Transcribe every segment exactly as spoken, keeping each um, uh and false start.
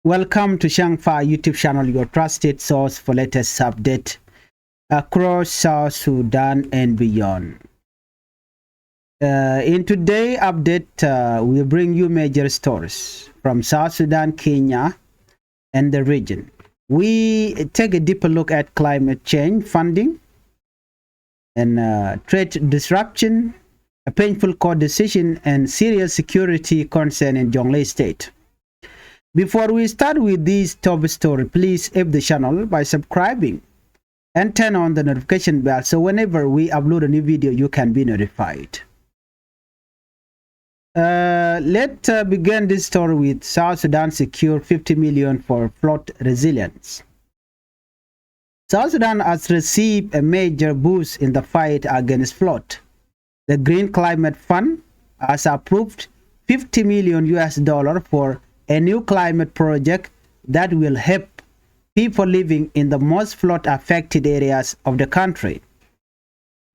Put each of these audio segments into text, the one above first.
Welcome to Changfa YouTube channel, your trusted source for latest update across South Sudan and beyond. Uh, in today update, uh, we bring you major stories from South Sudan, Kenya, and the region. We take a deeper look at climate change funding and, uh, trade disruption, a painful court decision, and serious security concern in Jonglei State. Before we start with this top story, please help the channel by subscribing and turn on the notification bell so whenever we upload a new video, you can be notified. Uh, let, uh, begin this story with South Sudan secure fifty million for flood resilience. South Sudan has received a major boost in the fight against flood. The Green Climate Fund has approved fifty million U S dollar for a new climate project that will help people living in the most flood-affected areas of the country.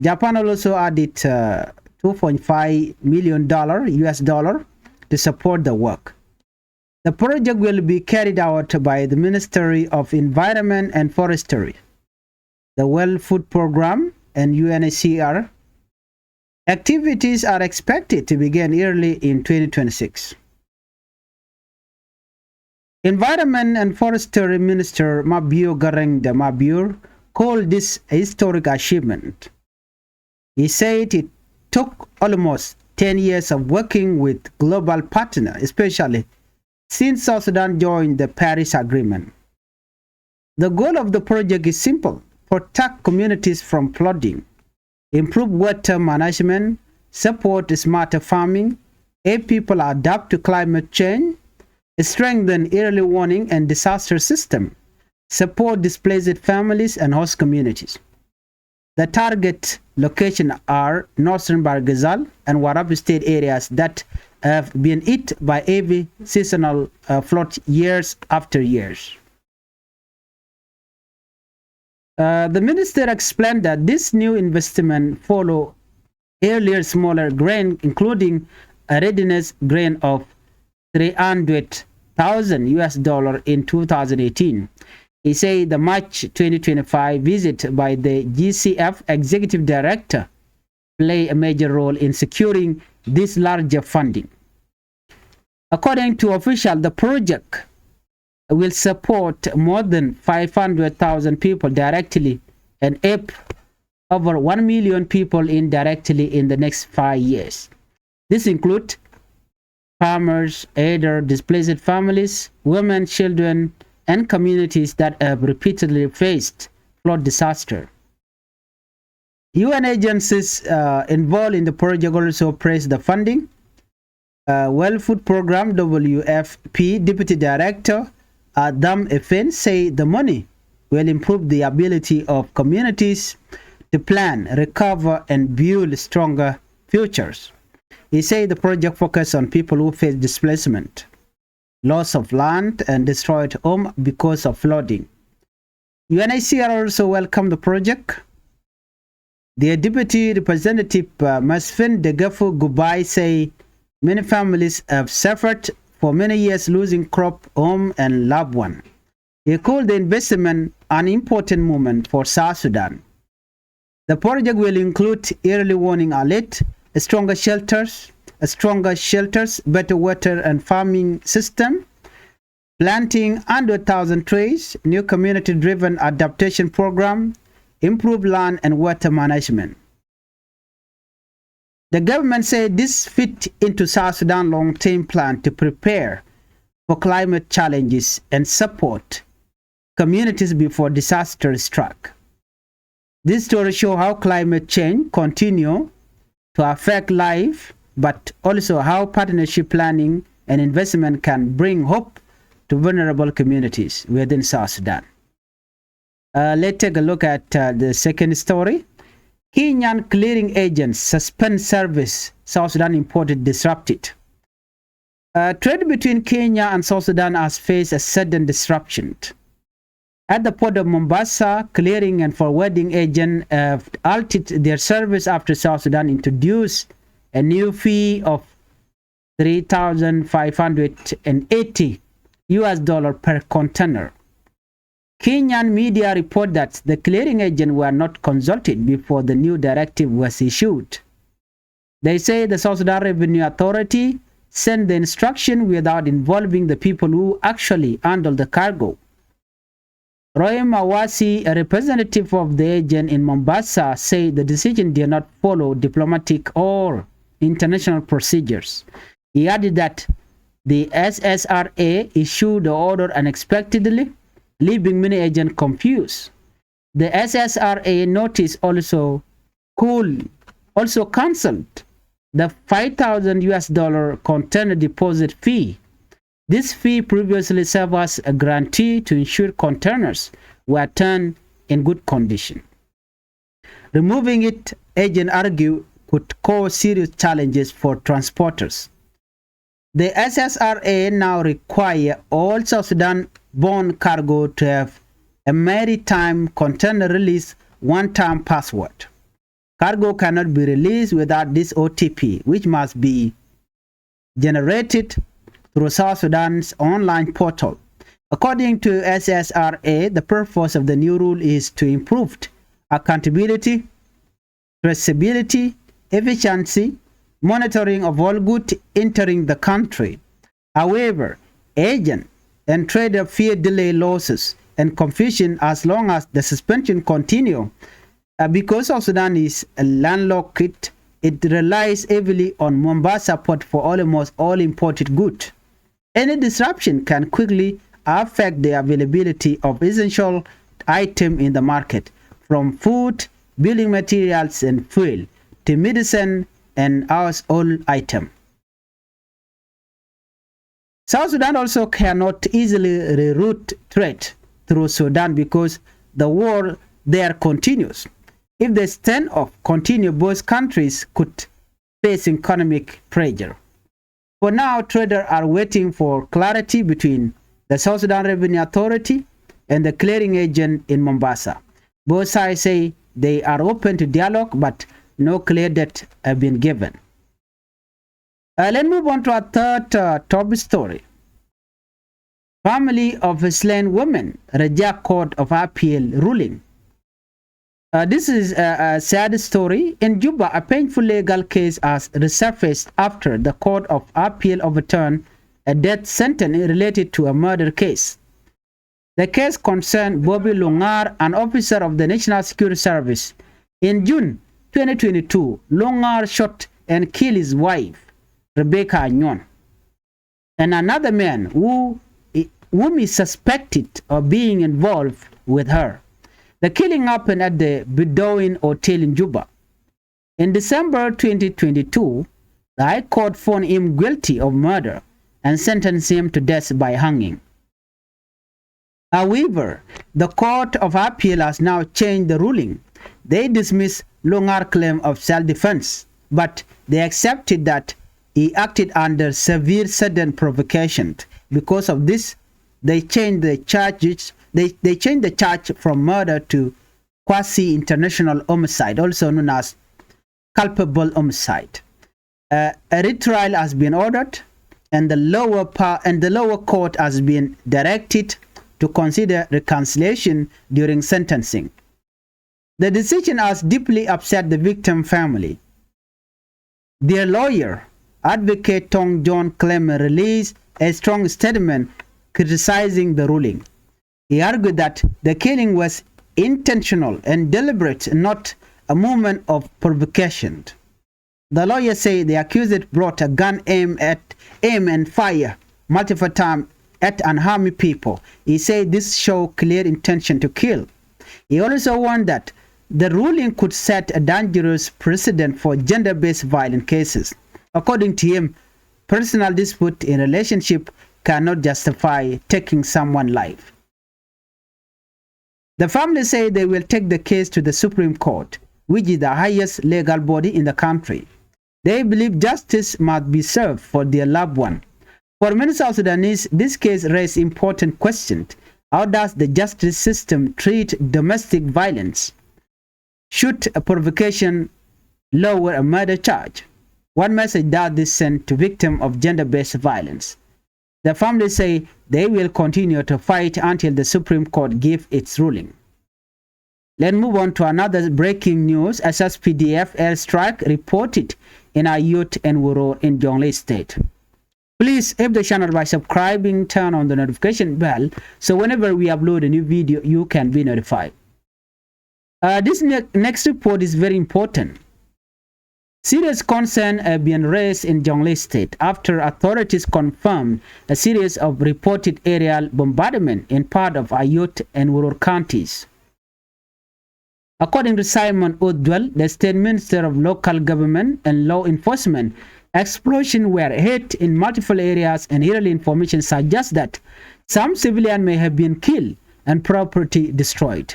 Japan also added, uh, two point five million dollar, U S dollar, to support the work. The project will be carried out by the Ministry of Environment and Forestry, the World Food Program, and U N H C R. Activities are expected to begin early in twenty twenty-six. Environment and Forestry Minister Mabior Garang de Mabior called this a historic achievement. He said it took almost ten years of working with global partner, especially since South Sudan joined the Paris Agreement. The goal of the project is simple: protect communities from flooding, improve water management, support smarter farming, help people adapt to climate change, strengthen early warning and disaster system, support displaced families and host communities. The target location are northern Bahr el Ghazal and Warrap State areas that have been hit by heavy seasonal, uh, flood years after years. Uh, the minister explained that this new investment follow earlier smaller grant, including a readiness grant of three hundred thousand U S dollar in two thousand eighteen. He said the March twenty twenty-five visit by the G C F executive director play a major role in securing this larger funding. According to official, the project will support more than five hundred thousand people directly and help over one million people indirectly in the next five years. This include farmers, elder, displaced families, women, children, and communities that have repeatedly faced flood disaster. U N agencies, uh, involved in the project also praise the funding. Uh, World Food Program, W F P, Deputy Director Adam Efen say the money will improve the ability of communities to plan, recover, and build stronger futures. He said the project focus on people who face displacement, loss of land, and destroyed home because of flooding. U N H C R also welcomed the project. Their deputy representative, uh, Masfin Degefu Gubai, say many families have suffered for many years, losing crop, home, and loved one. He called the investment an important movement for South Sudan. The project will include early warning alert, stronger shelters, stronger shelters, better water and farming system, planting hundred thousand trees, new community-driven adaptation program, improved land and water management. The government said this fit into South Sudan long-term plan to prepare for climate challenges and support communities before disaster strike. This story show how climate change continue to affect life, but also how partnership planning and investment can bring hope to vulnerable communities within South Sudan. Uh, let's take a look at, uh, the second story. Kenyan clearing agents suspend service, South Sudan imported disrupted. Uh, trade between Kenya and South Sudan has faced a sudden disruption. At the port of Mombasa, clearing and forwarding agents have halted their service after South Sudan introduced a new fee of three thousand five hundred and eighty U S dollar per container. Kenyan media report that the clearing agent were not consulted before the new directive was issued. They say the South Sudan Revenue Authority sent the instruction without involving the people who actually handle the cargo. Roy Mawasi, a representative of the agent in Mombasa, said the decision did not follow diplomatic or international procedures. He added that the S S R A issued the order unexpectedly, leaving many agents confused. The S S R A notice also could also cancelled the five thousand U S dollar container deposit fee. This fee previously served as a guarantee to ensure containers were turned in good condition. Removing it, agents argue, could cause serious challenges for transporters. The S S R A now require all South Sudan bound cargo to have a maritime container release one-time password. Cargo cannot be released without this O T P, which must be generated through South Sudan's online portal. According to S S R A, the purpose of the new rule is to improve accountability, traceability, efficiency, monitoring of all goods entering the country. However, agents and traders fear delay, losses, and confusion as long as the suspension continue. Uh, because South Sudan is a landlocked, it, it relies heavily on Mombasa port for almost all imported goods. Any disruption can quickly affect the availability of essential items in the market, from food, building materials, and fuel, to medicine and household items. South Sudan also cannot easily reroute trade through Sudan because the war there continues. If the standoff continue, both countries could face economic pressure. For now, traders are waiting for clarity between the South Sudan Revenue Authority and the clearing agent in Mombasa. Both sides say they are open to dialogue, but no clear date have been given. Uh, let's move on to our third, uh, top story. Family of a slain woman reject Court of Appeal ruling. Uh, this is a, a sad story. In Juba, a painful legal case has resurfaced after the Court of Appeal overturned a death sentence related to a murder case. The case concerned Bobby Lungar, an officer of the National Security Service. In June twenty twenty-two, Lungar shot and killed his wife, Rebecca Anyon, and another man who, whom is suspected of being involved with her. The killing happened at the Bedouin Hotel in Juba. In December twenty twenty-two, the High Court found him guilty of murder and sentenced him to death by hanging. However, the Court of Appeal has now changed the ruling. They dismissed Lungar claim of self-defense, but they accepted that he acted under severe sudden provocation. Because of this, they changed the charges, they, they changed the charge from murder to quasi-intentional homicide, also known as culpable homicide. Uh, a retrial has been ordered, and the lower pa-, and the lower court has been directed to consider reconciliation during sentencing. The decision has deeply upset the victim family. Their lawyer, Advocate Tong John Clement, released a strong statement criticizing the ruling. He argued that the killing was intentional and deliberate, not a moment of provocation. The lawyer said the accused brought a gun aim at, aim and fire multiple times at unharmed people. He said this show clear intention to kill. He also warned that the ruling could set a dangerous precedent for gender-based violence cases. According to him, personal dispute in relationship cannot justify taking someone's life. The family say they will take the case to the Supreme Court, which is the highest legal body in the country. They believe justice must be served for their loved one. For many South Sudanese, this case raises important questions. How does the justice system treat domestic violence? Should a provocation lower a murder charge? What message does this send to victims of gender-based violence? The family say they will continue to fight until the Supreme Court give its ruling. Let's move on to another breaking news. S S P D F airstrike reported in Ayod and Wuror in Jonglei State. Please, if the channel by subscribing, turn on the notification bell so whenever we upload a new video, you can be notified. Uh, this ne- next report is very important. Serious concern have been raised in Jonglei State after authorities confirmed a series of reported aerial bombardment in part of Ayod and Wuror counties. According to Simon Odwell, the state minister of local government and law enforcement, explosions were heard in multiple areas and early information suggests that some civilian may have been killed and property destroyed.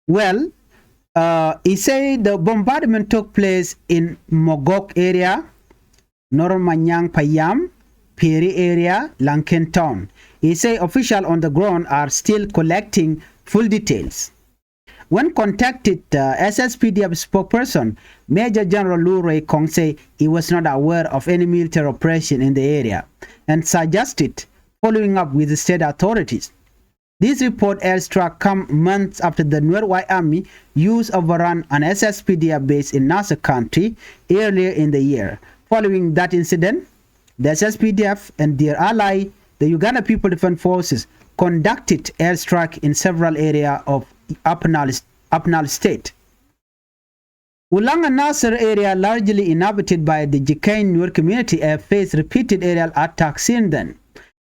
Well, uh, he said the bombardment took place in Mogok area, Normanyang Payam, Pieri area, Lankin town. He said officials on the ground are still collecting full details. When contacted, uh, S S P D F spokesperson Major General Lu Rei Kong said he was not aware of any military operation in the area and suggested following up with the state authorities. This report airstrike come months after the Nuer White Army used overrun an S S P D F base in Nasir County earlier in the year. Following that incident, the S S P D F and their ally, the Uganda People Defense Forces, conducted airstrike in several areas of Upper Nile, Upper Nile State. Ulang and Nasir area, largely inhabited by the Jikany Nuer community, have faced repeated aerial attacks since then.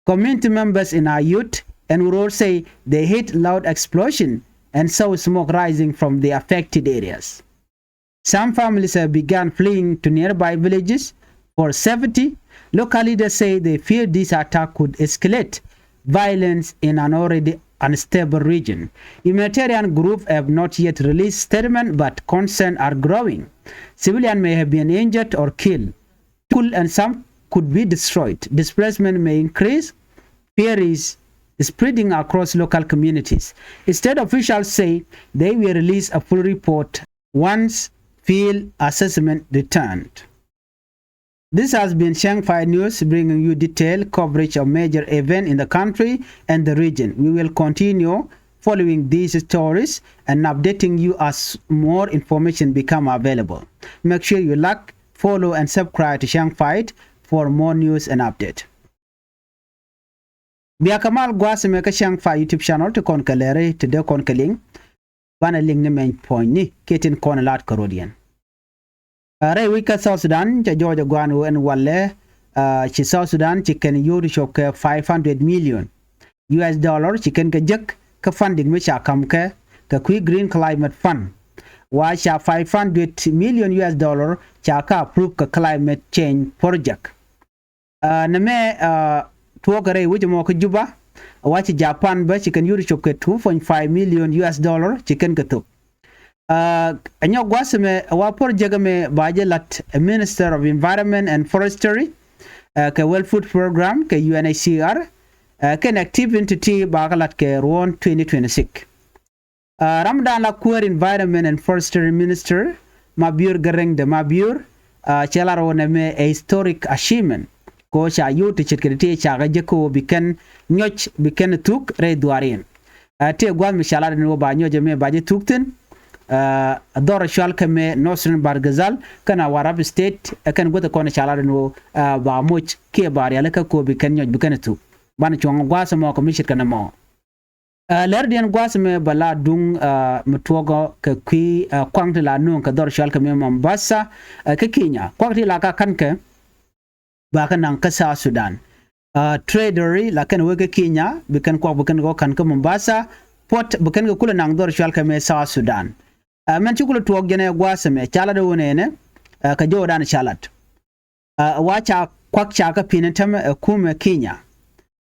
Community members in Ayod and Uror say they heard loud explosion and saw smoke rising from the affected areas. Some families have begun fleeing to nearby villages for safety. Local leaders say they fear this attack could escalate violence in an already unstable region. Humanitarian groups have not yet released statement, but concerns are growing. Civilians may have been injured or killed. School and some could be destroyed. Displacement may increase. Fear is spreading across local communities. State officials say they will release a full report once field assessment returned. This has been Chiang Five News, bringing you detailed coverage of major events in the country and the region. We will continue following these stories and updating you as more information become available. Make sure you like, follow and subscribe to Chiang Five for more news and update. Bia kɛ mal gua̱a̱th ɛmɛ kä Chiang Five YouTube channel ti kɔn kɛ lɛri ti dee kɔn kɛ liŋ. Banɛ liŋ ni mɛny puɔ̱nyni kiɛ tin kɔn lat kɛ rɔ̱diɛn. Ɛ, rɛy wec kä South Sudan cɛ jɔɔc ɛ gua̱a̱n ɣöö ɛn walɛ, ɛ, ci South Sudan ci kɛn yio̱w ti cop kɛ five hundred million U S dollar ci kɛn kɛ jek kä funding mi ca ka̱m kɛ kɛ kui̱ Green Climate Fund. Wa ca five hundred million U S dollar ca kä approve kɛ climate change project. Ɛ, nɛmɛ, ɛ, tuɔɔkɛ rɛy wec ɛmɔ kä Juba, wa ci Japan bä ci kɛn yio̱w ti cop kɛ two point five million U S dollar ci kɛn kɛ thop. Ɛ, ɛ nyɔk gua̱a̱th ɛmɛ, ɛ wa project ɛmɛ ba jɛ la̱t ɛ Minister of Environment and Forestry, ɛ, kɛ World Food Program kɛ U N H C R, ɛ, kɛn active entity ba kɛ la̱t kɛ ruɔ̱n twenty twenty-six. Ɛ, ram dan la kuäär Environment and Forestry Minister Mabior Garang de Mabior, ɛ, cɛ lar ɣöö nɛmɛ ɛ historic achievement. Kɛ ɣöö ca yio̱w ti ce̱tkɛ ti ti ca kɛ jek kɛ ɣöö bi kɛn nyɔc bi kɛn thuk rɛy dhuaar in. Ɛ, tëë gua̱a̱th mi ca lar in ɣöö ba nyɔc ɛmɛ ba jɛ thuk thi̱n. Ɛ, dhɔr cual kɛ mɛ Northern Bahr el Ghazal kɛnɛ Warrap State, ɛ, kɛn guäth kɔn ca lar in ɣöö, ɛ, ba moc kiɛ ba rialikä kɛ ɣöö bi kɛn nyɔc bi kɛn thuk. Banɛ cuɔ̱ŋ gua̱a̱th ɛmɔ kɛ mi ce̱tkɛ nɛmɔ. Ɛ, lɛr diɛn gua̱a̱th ɛmɛ bɛ la duŋ, ɛ, mi tuɔɔkɔ kɛ kui̱, ɛ, kuaŋ ti la nööŋ kɛ dhɔr cual kɛ mi Mombasa, ɛ, kä Kenya. Kuak ti la ka ka̱n kɛ ba kɛ naŋ kä South Sudan. Ɛ, trader la kɛn wee kä Kenya bi kɛn kuak bi kɛn kɔ ka̱n kä Mombasa. Puɔt bi kɛn kɛ kulɛ naŋ dhɔr cual kɛ mi South Sudan. Ɛ, mɛn ci kulɛ tuɔɔk jɛn ɛ gua̱a̱th ɛmɛ ca lat ɛ wä nɛnɛ, ɛ, kɛ jɔwdan ca lat. Ɛ, wa ca kuak ca kä pi̱n in tämɛ ɛ kumɛ Kenya.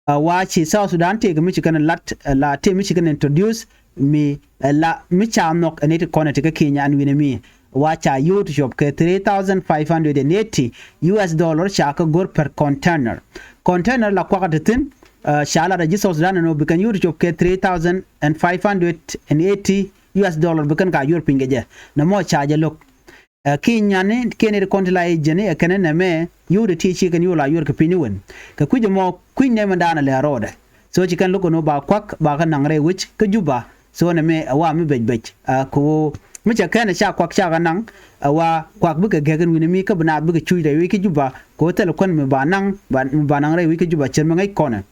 Ɛ, wa ci South Sudan tëëkɛ mi ci kɛn lat, ɛ, la tëë mi ci kɛn introduce mi, ɛ, la mi ca nhɔk ɛ nɛy ti kɔn ɛ ti kä Kenya ɛn wi̱nɛ mi. Wa ca yio̱w ti cop kɛ three thousand five hundred and eighty U S dollar ca kä go̱r per container. Container la kuak ɛ ti thi̱n, ɛ, ca lat ɛ ji̱ South Sudan ɛn ɣöö bi kɛn yio̱w ti cop kɛ three thousand and five hundred and eighty U S dollar bi kɛn ka yuɔr piny kɛ jɛ. Nɛmɔ ca jɛ lo̱k. Ɛ kiɛ nyani kiɛ nɛy ti kɔn ti la i̱ jɛn i̱ ɛ kɛn nɛmɛ yio̱w ti ti ci kɛn yio̱w la yuɔr kɛ piny ni wen. Kɛ kui̱c ɛmɔ kui̱c nɛmɛ da̱a̱n a lɛ rɔɔdɛ. So ci kɛn lo̱k kɛn ɣöö ba kuak ba kɛ naŋ rɛy wec kä Juba. So nɛmɛ ɛ wa mi bɛc bɛc kɛ ɣöö mi cɛ kɛn ɛ ca kuak ca kɛ naŋ ɛ wa kuak bikɛ gɛk ɛn wi̱ni mi kä bi naath bikɛ cuc rɛy wec kä Juba kɛ ɣöö thilɛ kuän mi ba naŋ mi ba naŋ rɛy wec kä Juba cir mi ŋäc kɔnɛ.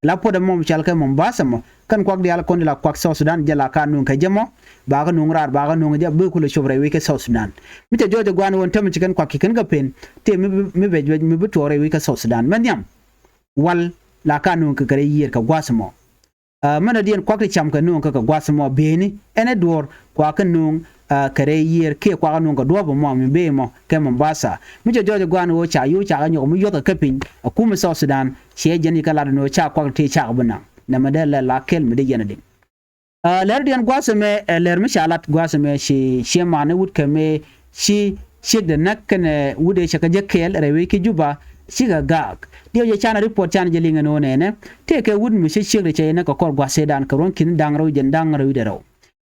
La puɔt ɛmɔ mi cɔal kɛ Mombasa mɔ kɛn kuak diaal kɔn ti la kuak South Sudan jɛ la ka nuŋ kɛ jɛ mɔ. Ba kɛ nuŋ raar ba kɛ nuŋ jɛ bi kulɛ cop rɛy wec kɛ South Sudan. Mi cɛ jɔɔc ɛ gua̱a̱n ɣöö tämɛ ci kɛn kuak ci kɛn kɛ pen tëë mi bi bɛc bɛc mi bi tuɔɔk rɛy wec kɛ South Sudan mɛ nhiam. Wal la ka nuŋ kɛ kɛ rɛy yiëër kɛ gua̱a̱th mɔ. Mɛn rɔ diɛn kuak ti cam kɛ nuŋ kɛ kɛ gua̱a̱th mɔ bieyni ɛn ɛ duɔ̱ɔ̱r kuak kɛ nuŋ kɛ rɛy yiëër kiɛ kuak kɛ nuŋ kɛ duɔ̱ɔ̱p mɔ mi bee mɔ kɛ Mombasa. Mi cɛ jɔɔc ɛ gua̱a̱n ɣöö ca yio̱w ca kɛ nyɔk mi yuɔth kɛ kä piny ɛ kumɛ South Sudan. Ciɛ jɛn i̱ kɛ lat ɛn ɣöö ca kuak ti cak bi naŋ nɛmɛ dee lɛ la kɛl mi dee yɛn ɛ liŋ. Lɛr diɛn gua̱a̱th ɛmɛ ɛ lɛr mi ca lat gua̱a̱th ɛmɛ ci ciɛ man ɛ wut kɛ mëë ci ciekdɛ näk kɛnɛ wut ëë cɛ kɛ jɛ kɛɛl rɛy wec kä Juba. Cikɛ gaak diɛw jɛ canɛ report canɛ jɛ liŋ ɛn ɣöö nɛnɛ tëëkɛ wut mi ci ciekdɛ cɛ jɛ näk kɛ kɔr gua̱a̱th ëëdan kɛ ruɔ̱n ki̱n da̱ŋ rɛw jɛn da̱ŋ rɛw wi̱cdɛ rɛw.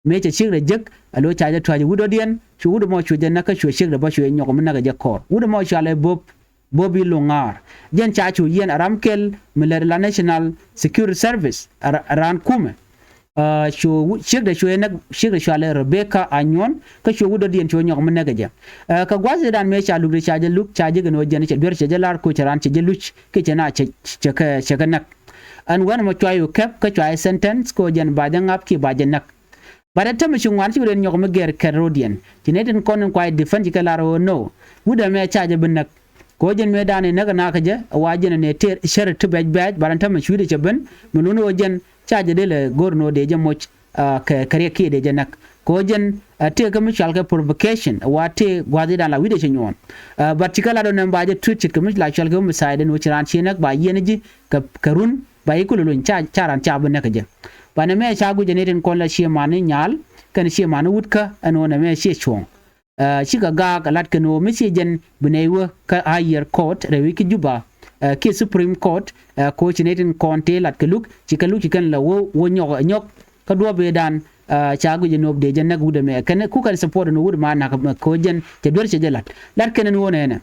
Mëë cɛ ciekdɛ jek a lo̱ ca jɛ tua̱c wut dɔ̱diɛn cu wut ɛmɔ cu jɛ näk kä cu ciekdɛ bä cu jɛ nyɔk mi näk ɛ jɛ kɔr wut ɛmɔ cɔalɛ Bob Bobi Luŋaar. Jɛn ca cu yiɛn a ram kɛl mi lɛr la National Security Service a raan kumɛ. Cu ciekdɛ cu jɛ näk ciekdɛ cɔalɛ Rebecca Anyuɔn kä cu wut dɔ̱diɛn cu jɛ nyɔk mi näk ɛ jɛ. Kɛ gua̱a̱th ëëdan mëë ca lukdɛ ca jɛ luk ca jɛ kɛ ni ɣöö jɛn cɛ duer cɛ jɛ lar koc cɛ raan cɛ jɛ luc kiɛ cɛ na cɛ kɛ cɛ kɛ näk. Ɛn wän ɛmɔ cua yɛ kɛp kä cua yɛ sentence kɛ ɣöö jɛn ba jɛ ŋa̱p kiɛ ba jɛ näk. Bat ɛ tämɛ ci ŋuan ci wut ɛn nyɔk mi gɛr kɛt ro̱diɛn ci nɛy tin kɔn in kua yɛ defend ci kɛ lar ɣöö no. Wut ɛmɛ ca jɛ bi näk. Kɛ ɣöö jɛn mëëdan in näk ɛ nakä jɛ ɛ wa jɛn ɛ nɛ tëë cär ti bɛc bɛc bat ɛn tämɛ ci wi̱cdɛ cɛ ben mi lun ɣöö jɛn ca jɛ dee lɛ go̱r ni ɣöö dee jɛ moc. Kɛ kɛ riɛk kiɛ dee jɛ näk kɛ ɣöö jɛn ɛ tëë kä mi cɔal kɛ provocation ɛ wa tëë gua̱a̱th i̱dan la wi̱cdɛ cɛ nyuɔ̱ɔ̱n. Bat ci kɛ lat ɣöö nɛm ba jɛ tui̱t ce̱tkɛ mi la cɔal kɛ homicide ɛn ɣöö ci raan ci näk ba yiɛn ji̱ kɛ kɛ run ba i̱ kulɛ luny ca ca raan ca bi näk kɛ jɛ. Banɛ mɛ ca guic ɛ ni tin kɔn la ciɛ mani nyaal kɛn ciɛ mani wutkä ɛn ɣöö nɛ mɛ ciɛ cuɔ̱ɔ̱ŋ. Cikɛ gaak ɛ lat kɛn ɣöö mi ciɛ jɛn bi nɛy wä kä higher court rɛy wec kä Juba kiɛ Supreme Court. Kɛ ɣöö ci nɛy tin kɔn tëë lat kɛ luk ci kɛ luk ci kɛn la wä wä nyɔk ɛ nyɔk kä duɔ̱ɔ̱p ëëdan. Ca guic ɛ nööp dee jɛ näk wut ɛmɛ kɛn ku kɛn support ɛn ɣöö wut ma na̱k ɛmɛ kɛ ɣöö jɛn cɛ duer cɛ jɛ lat lat kɛn ɛn ɣöö nɛnɛ.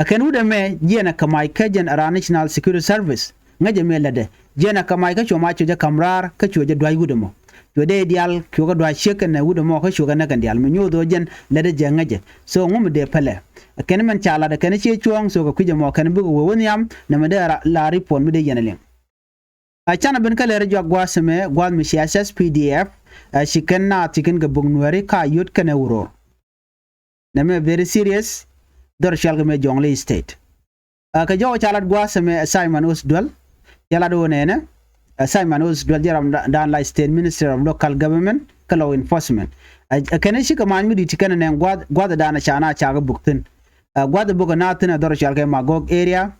Ɛ kɛn wut ɛmɛ jiɛn ɛ kɛ mac kä jɛn ɛ raan National Security Service ŋäcɛ mëë lätdɛ jiɛn ɛ kɛ mac kä cuɔ mac cuɛ jɛ ka̱m raar kä cuɛ jɛ dua̱c wut ɛmɔ. Cuɛ dee diaal cuɛ kɛ dua̱c ciek kɛnɛ wut ɛmɔ kä cuɛ kɛ näk kɛn diaal mi nyoth ɣöö jɛn lätdɛ jɛ ŋäcɛ. So ŋu mi dee pälɛ ɛ kɛn mɛn ca lat ɛ kɛn ciɛ cuɔ̱ɔ̱ŋ so kɛ kui̱c ɛmɔ kɛn bikɛ wee wä nhiam nɛmɛ dee la report mi dee yɛn ɛ liŋ. A canɛ ben kä lɛr juak gua̱a̱th ɛmɛ gua̱a̱th mi ci S S P D F. Ɛ ci kɛn naath ci kɛn kɛ buk nuääri ka yot kɛnɛ wuror. Nɛmɛ very serious. Dhɔr cual kɛ mɛ Jonglei State. Ɛ kɛ jɔwä ca lat gua̱a̱th ɛmɛ Simon Osdual. Ca lat wä nɛnɛ Simon Osdual jɛ ram dan la State Minister of Local Government kä Law Enforcement. Ɛ kɛn ci kɛ ma̱a̱ny mi di̱t ci kɛn nɛn gua̱a̱th gua̱a̱th dan ca na ca kɛ buk thi̱n. Ɛ gua̱a̱th buk na thi̱n ɛ dhɔr cual kɛ Magog area.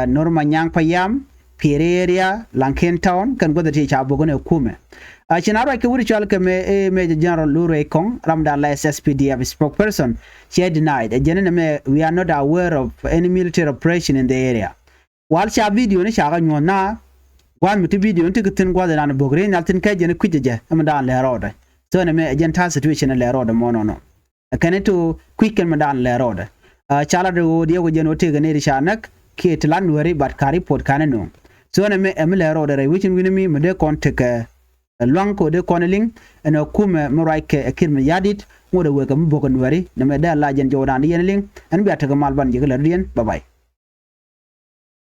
Nor Manyaŋ Payam, Pieri area, Lankin Town kɛn guäth ti ca bok ni kumɛ. Ci na ruac kɛ wut cual kɛ mɛ ëë Major General Lurey Kɔŋ ramdan la S S P D F spokesperson. Ciɛ denied ɛ jɛn ni mɛ we are not aware of any military operation in the area. Wal ca video ni ca kɛ nyuɔ̱th na gua̱a̱th mi ti video ni ti kɛ thi̱n gua̱a̱th inan bok ri nal thi̱n kɛ jɛn kui̱c jɛ ɛmɛ dan lɛ rɔɔdɛ. So ni mɛ ɛ jɛn ta̱a̱ situation lɛ rɔɔdɛ mɔ nɔnɔ. Ɛ kɛn i̱ to kui̱c kɛn mi daan lɛ rɔɔdɛ. Ca lat ɣöö diɛw kɛ jɛn ɣöö tëëkɛ nɛy ti ca näk kiɛ ti lat nuääri bat ka report ka̱n ɛ nööŋ. So ɛn ɛmɛ ɛ mi lɛ rɔɔdɛ rɛy wecin wi̱n mi mi dee kɔn tekɛ lua̱ŋ kɛ ɣöö dee kɔn ɛ liŋ. Ɛn ɛ kumɛ mi ruackɛ ɛ Kiir Mayardit ŋot ɛ wekɛ mi bo̱kɛ nuääri nɛmɛ dee a la jɛn jɔwdan di yɛn ɛ liŋ. Ɛn bia tekɛ mal ban jɛ kɛ lät diɛn. Bye bye.